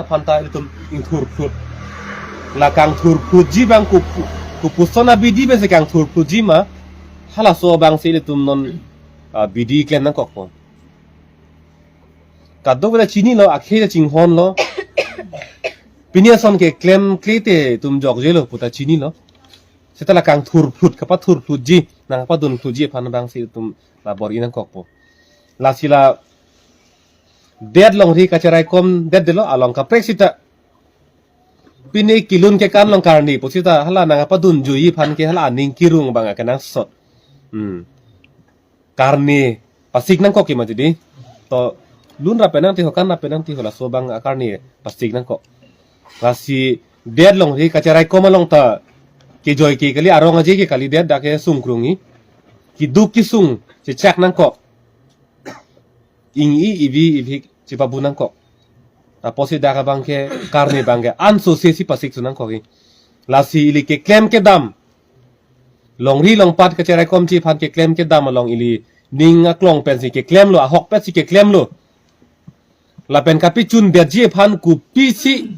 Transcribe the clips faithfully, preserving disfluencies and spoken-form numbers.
Aphan ta ilitum ingthurphut. La kangthurphutji abang kopu-, kopuson abidi pensi kangthurphutji ma. Halaso abangsi ilitum non, ah, bidi klem nangkokpo. Kadokave ta chinilo, akhei ta chinghonlo. Pini ason ke klemkle te itum jokjelo pu ta chinilo. Seta la kangthurphut, kapathurphutji, nangkapadunphutji aphan abangsi itum la bor-i nangkokpo. Lasi la det longri kacheraikomdetlo, along kaprek seta. Pini kelun kekan along karne pu seta hala nangkapadunjuiji aphan ke hala aning kerung abang akenangsot. Hmm. Karne pasik nangkok ke mati di. To lunra penang ti ho, kanra penang ti ho, laso abang akarne pasik nangkok. Lasi det longri kacheraikom along ta kejoi ke kali, arong aje ke kali, det dak ke sungkrungji. Keduk kesung chechak nangkok. Ingvi ivi ivik chepabu nangkok. Apotsi dak abang ke karne abang ke ansose si pasik su nangkokji. Lasi ili keklem kedam, longri longpat kacheraikomji aphan keklem kedam along ili ning aklong pensi keklemlo, ahokpet si keklemlo. Lapen kapachunbetji aphan kopisi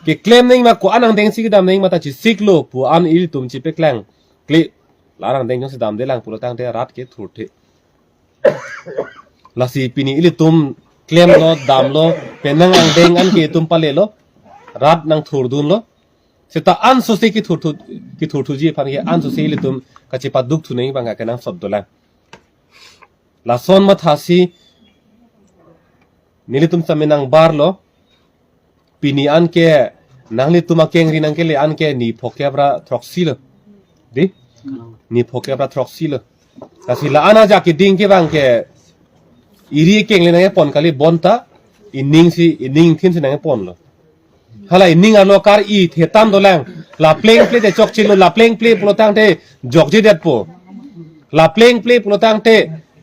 keklem nangma, ko-an angdeng si kedam nangma ta chesiklo pu an ilitum chepaklang. Kli, la angdeng jongsi damdelang pulo tangte rat ke thurthe. Lasi pini ilitum klemlo, damlo, penang angdeng an ke itum palelo, rat nangthurdunlo. Seta ansose kethurthu, kethurthuji aphan ke ansose ilitum kachepaduk thu nangji abang akenangsot dolang. Lason mathasi nelitum same nangbarlo. Pini an ke nanglitum akengri nangkele an ke ni phokep ra throksi lo. Di? Ni phokep ra throksi lo. Lasi la-an ajak keding ke abang ke eri kengle nangpon kali, bonta ining si, ining thin si nangponlo. Hala ining arlo kar-i thetan dolang. La plengple te chokchelo, la plengple pulo tangte jokjedetpo. La plengple pulo tangte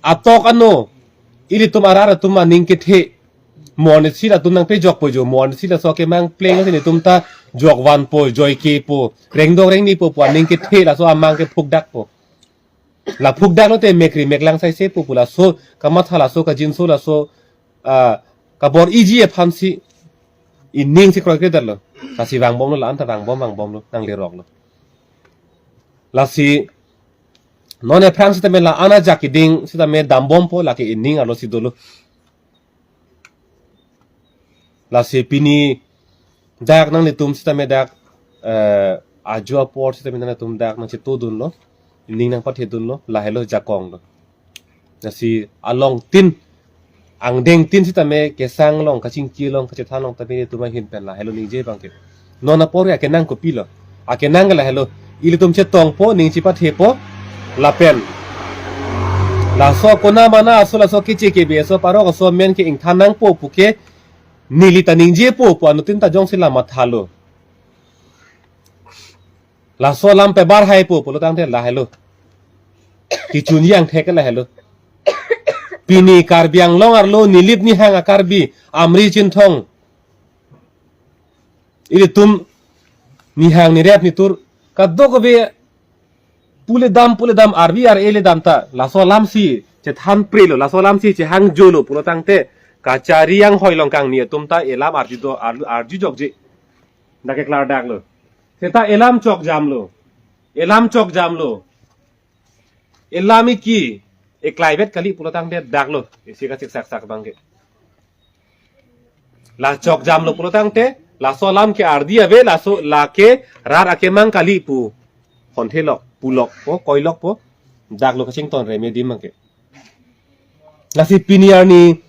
atok ano ilitum arat atum aning kethe. Mo arnisi latum nangpejokpo jo, mo arnisi laso kemang pleng si netum ta jokvanpo, joikepo, rengdok rengnipo pu aning kethe, laso amang ke phukdakpo. La phukdak lote mekri meklang saise pu pu laso kamatha, laso kajinso, laso, ah, kabor-iji aphansi ining si kroikredetlo. Lasi vangbomlo, la-an ta vangbom vangbomlo, nangleroklo. Lasi non aphrang sitame la-an ajak keding sitame dambompo, lake ining arlo si dolo. Lasi pini dak nanglitum sitame dak, eh, ajo apor sitame nanglitum dak nangchetodunlo, ining nangpathedunlo, lahelo jakong lo. Lasi along tin, angdeng tin sitame kesang along, kachingki along, kachethan along tame ilitum ahin pen lahelo ningje abang ke. Non apor ke akenang kopilo? Akenang ke lahelo, ilitum chetongpo, ning chepathepo, lapen laso konamana aso, laso keche kebe aso, parok aso amen ke ingthan nangpo pu ke neli ta ningjepo pu anuttin ta jongsi la mathalo. Laso alam pebar haipo pulo tangte lahelo. Kechunji angthek lahelo. Pini Karbi Anglong arlo nilip nihang a-Karbi, Amri Chinthong, ilitum nihang nirep nitur kadokave pule dam, pule dam, arvi ar-e le dam ta laso alam si chethanprelo, laso alam si chehangjolo pulo tangte kachari anghoi along kangni atum ta elam arju do, ar-, arjujokji. Dak ke klardaklo. Seta elam chokjamlo. Elam chokjamlo. Elam iki eklaivet kali pulo tangte daklo. Isi kacheksak sak abang ke. La chokjamlo pulo tangte, laso alam ke ardi ave, laso lake rat akemang kali pu honthelok, pulokpo, koilokpo, daklo kachington remedi abang ke. Lasi pini arni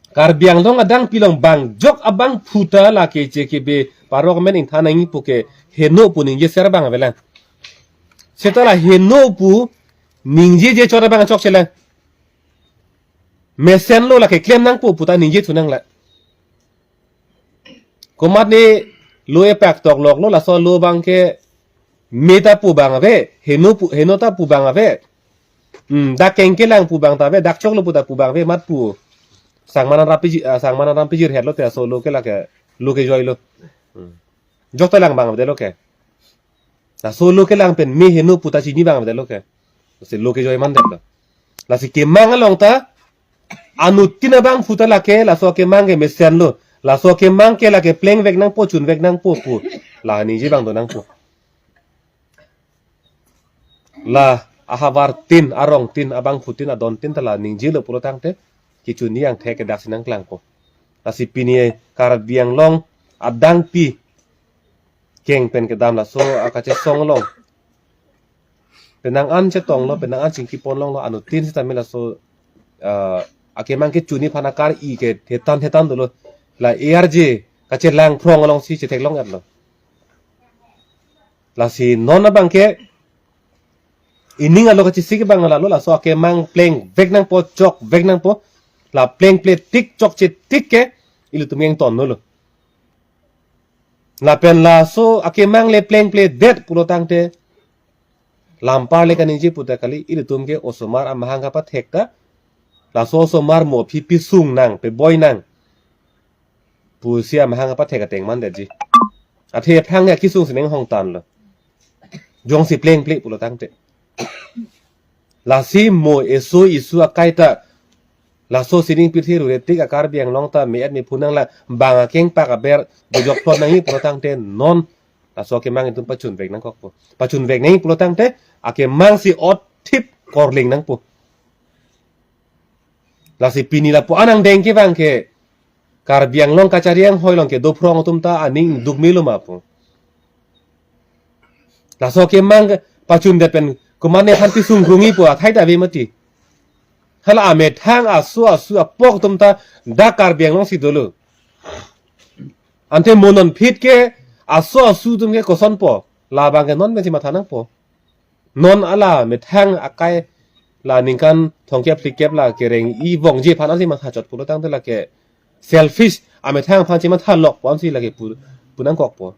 Karbi Anglong adang pilong bang jok abangphu ta lake che kebe parok amen ingthan nangji pu ke heno pu ningjeser abang avelang. Seta la heno pu ningjeje chot abang chokchelang. Mesenlo, lake klem nangpo pu ta ningje thunang la. Komatne lo epak tokloklo, laso lo abang ke me ta pu abang ave, heno pu, heno ta pu abang ave. Hmm, dak kengkelang pu abang ta ave, dak choklo pu ta pu abang ave, mat pu. Sangman aram piji-, ah, sangman aram pijirhetlo te laso lo ke lake, lo kejoilo. Hmm. Jokta lang abang ave lo ke. Laso lo kelang pen me heno pu ta chini abang ave lo ke. Lasi lo kejoi mandetlo. Lasi kemang along ta anuttin abangphu ta lake, laso kemang ke mesenlo. Laso akemang ke lake plengvek nangpo, chunvek nangpo pu la ningje abang do nangpo. La ahavar tin, arong tin, abangphu tin, adon tin ta la ningjelo pulo tangte kechun ni angthek ke daksi nangklangpo. Lasi pini Karbi Anglong adangpi keng pen kedam laso akachesong along, penang an chetonglo, penang an chingkipon longlo, anuttin sitame laso, ah, akemang kechun ni aphan akar-i ke thetan thetan dolo. La A R J kachelang phrong alongsi chetheklong-etlo. Lasi non abang ke ining alo kachesik abang lalo, laso akemang plengvek nangpo, chokvek nangpo. La plengple tik, chokche tik ke ilitum ingtonnolo. Lapen laso akemang le plengpledet pulo tangte lampar le kaningje puta kali, ilitum ke osomar amahang kapathek ta, laso osomar mo aphi pisung nang, peboi nang pusi amahang kapathek ateng mandetji. Athe aphrang ya kisung sining hongtanlo. Jongsi plengple pulo tangte. Lasi mo eso isu akai ta, laso sining pirthe rure tik a-Karbi Anglong ta me-et mephu nanglang, bang akengpak aber dojok plot nangji pulo tangte non laso akemang itum pachunvek nangkokpo. Pachunvek nangji pulo tangte akemang si othip korling nangpo. Lasi pini lapu-an angdeng kevang ke Karbi Anglong kachari anghoi along kedo phrong atum ta aning dukmelo ma pu. Laso akemang pachundet pen komatne aphan pisung krungji pu athai ta ave mati. Hala amethang aso asu apok atum ta dak Karbi Anglong si dolo. Ante mo non phit ke aso asu atum ke kosonpo? Labang ke non pensi matha nangpo. Non ala methang akai la ningkan thomkep phlikep la kereng-i vongji aphan ansi mathachot pulo tangte lake selfish, amethang aphan si mathalokpo ansi lake pu, pu nangkokpo.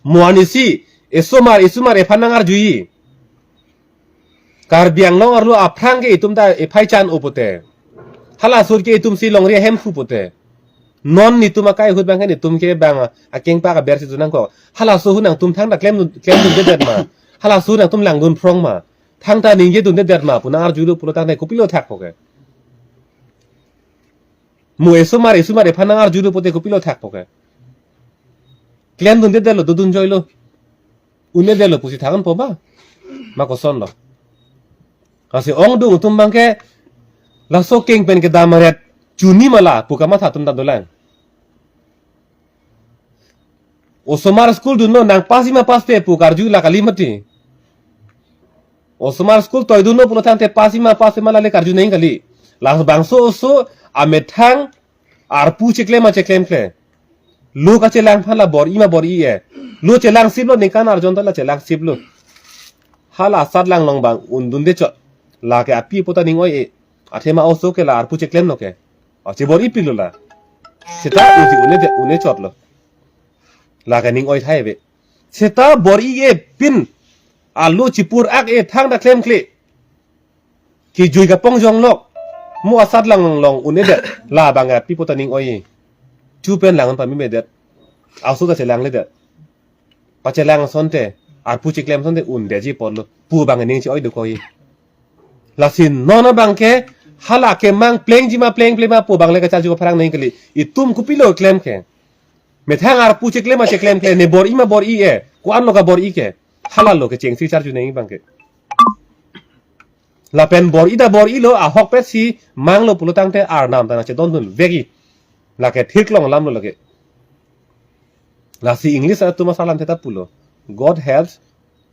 Mo anisi esomar esomar ephan nangarjuji. Karbi Anglong arlo aphrang ke itum ta ephai chan-o pote. Hala sur ke itum si longri ahemphu pote. Non nitum akai ahut abang ke nitum ke bang akengpak aber si tu nangkok. Halaso ahut nangtum thangta klemdun, klemdundedet ma? Halaso ahut nangtum langdun phrong ma? Thangta ningjedundedet ma pu nangarjulo pulo tangte kopilo thakpo ke? Mo esomar esomar ephan nangarjulo pote kopilo thakpo ke? Klemdundedetlo, dodunjoilo, un-edetlo pusi than-unpo ba? Ma kosonlo? Lasi ongdung atum abang ke laso keng pen kedam aret chunji ma la pu kamatha atum ta dolang. Osomar school dunlo, nang pass-ji ma passpe pu karju la kali mati. Osomar school toidunlo pulo tangte pass-ji ma passpe ma lale karju nangji kali. Labangso oso amethang arpu cheklem ma cheklemkle. Lo kachelang aphan la bor-i ma bor-i-e. Lo chelangsiplo, ningkan arjon ta la chelangsiplo. Hala asatlang along abang undundechot. Lake api apo ta ning oi-e. Athema oso ke la arpu cheklemlo ke, o chebor-ipiklo la. Seta unsi une de, unechotlo. Lake ning oi thai ave. Seta bor-i-e pin, alo chipur ak-e, thangta klemkle. Kejui kapong jonglok. Mo asatlang along un-edet. Labang api apo ta ning oi-e. Chu pen lang pame medet. Aso ta chelangledet. Pachelang asonte, arpu cheklem asonte undetji apotlo pu abang ning che-oi dokok-i. Lasi non abang ke hala akemang plengji ma plengple ma pu abang le kacharju aphrang nangji kali. Itum kopilo klem ke? Methang arpu cheklem ma cheklemkle, ne bor-i ma bor-i-e, ko-anlo kabor-i ke? Halalo kechengsi charju nangji abang ke. Lapen bor-i ta bor-ilo, ahokpet si manglo pulo tangte Arnam ta nangchedondunvekji. Lake thirklong alamlo lake. Lasi English atum asarlam theta pulo, "God helps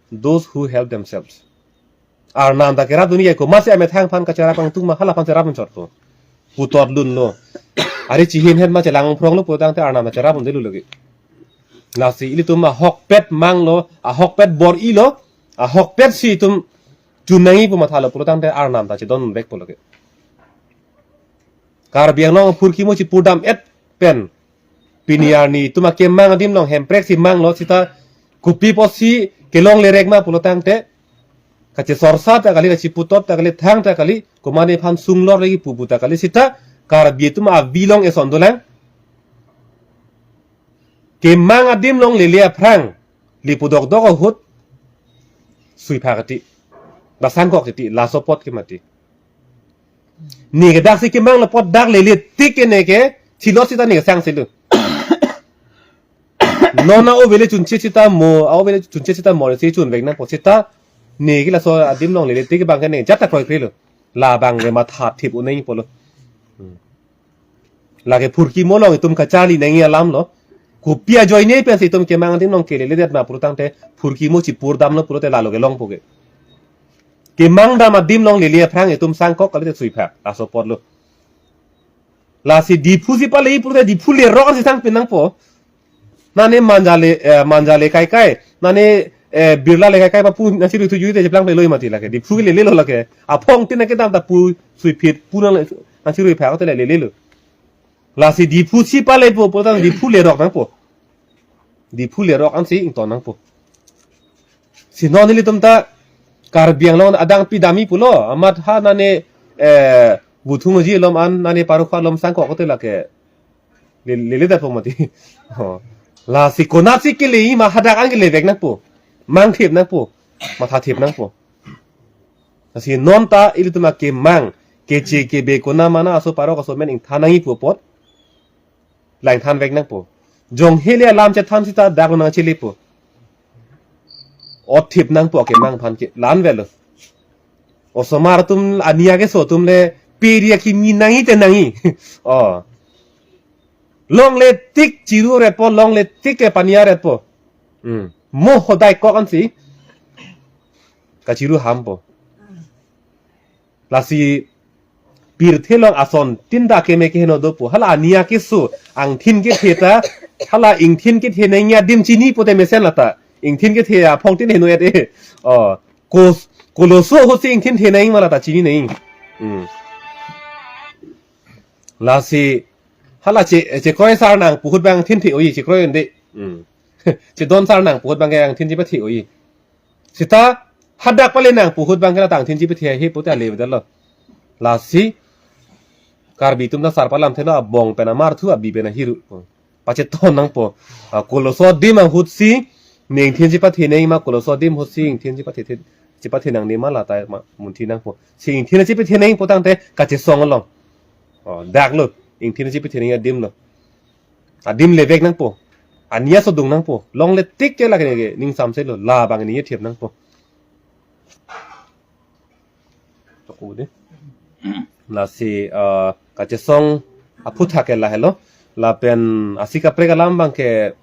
those who help themselves." Arnam ta kerapdun ke, komatsi amethang aphan kacherap angtung ma hala aphan cherapdunchotpo. Putot dunlo. Ari chihin het ma chelang phronglo pulo tangte Arnam ta cherapdundelo lake. Lasi ilitum ahokpet manglo, ahokpet bor-ilo, ahokpet si itum chun nangji pu mathalo pulo tangte Arnam ta chedonvekpo lake. Karbi Anglong aphurkimo chipurdam-et pen pini arni itum akemang adim along hemprek si manglo seta kopi apotsi kelonglerek ma pulo tangte, kachesorsa ta kali, kachiputot ta kali, thangta kali, komatne aphan sunglor lagi pupu ta kali seta Karbi atum avi along eson dolang. Kemang adim along lele aphrang lipu dokdok ahut suiphak ati, ba sangkok ati, laso apot ke mati. Ne ke daksi kemanglo apot dak lele tik ke ne ke Thilot sita ne sang silo. Non a-ove le chunche sita mo, a-ove le chunche sita mo si chunvek nangpo sita. Ne ke laso adim along lele tik abang ke ne jat ta kroikre lo. Labang ke matha thip un-e pulo. Hmm. Lake phurkimo along itum kacharli nangji alam lo. Kopi ajoine pensi itum kemang adim along keleledet ma pulotangte phurkimo chipur damlo pulote lalo kelongpo ke. Kemang dam adim along lele aphrang itum sangkok kalite suiphak. Laso apotlo. Lasi Diphu si pale pulote Diphu lerok si sangpin nangpo. Nane Manja le, eh, Manja le kaikai. Nane, eh, Birla le kaikai papu nangchirui thuju te cheplang le loi mati lake. Diphu ke lelelo lake. Aphongtin nangkedam ta pu suiphit pu nang le, nangchirui phak te le lelelo. Lasi Diphu si palepo pulotang Diphu lerok nangpo. Diphu lerok ansi ington nangpo. Si non ilitum ta Karbi Anglong adang pi dami pulo. Amat ha nane, eh, Buthung Hojai along an nane Parokhowa along sangkok te lake. Le-, leledet po mati. Oh. Lasi konatsi keleji ma hadak an kelevek nangpo. Mang thip nangpo. Matha thip nangpo. Lasi non ta ilitum akemang keche kebe konat mana aso parok aso amen ingthan nangji pu apot. La ingthanvek nangpo. Jong hele alam chethan sita dak nangchelepo. Othip nangpo kemang aphan ke la-an avelo. Osomar atum ania keso atum le peri akimi nangji te nangji. Oh. Longle tik chiru retpo, longle tik ke pania retpo. Hmm. Mo hodai kok ansi kachiru hampo. Lasi pirthe along asontin ta keme keheno dopo. Hala ania keso angthin kethe ta, hala ingthin kethe nangji adim chini pote mesen lata. Ingthin kethe aphongtin heno et e. Oh, kos, koloso ahutsi ingthin the nangji ma lata chini nangji. Hmm. Lasi hala che, chekroi sar nangpu ahut abang ingthin the-oji, chekroi un-e. Hmm. Chedon sar nangpu ahut abang ke ingthin chepathe-oji. Sita hadak pale nangpu ahut abang ke lata ingthin chepathe-he pote ale vedetlo. Lasi Karbi atum ta sar palam thelo, abong pen amarthu, abi pen ahiru. Pacheton nangpo. Ah, koloso adim ahutsi ne ingthin chepathe nangji ma, koloso adim ahutsi ingthin chepathe, chepathe nangne ma lata ma munthi nangpo. Si ingthin chepathe nangji pulotangte kachesong along. Oh, daklo. Ingthin chepathe nangji adim lo. Adim levek nangpo. Ania so dung nangpo. Longle tik ke lake ne ke ning samse lo. Labang ne thip nangpo. Toko de. Lasi, eh, kachesong aphuthak ke lahelo. Lapen isi kaprek alam abang ke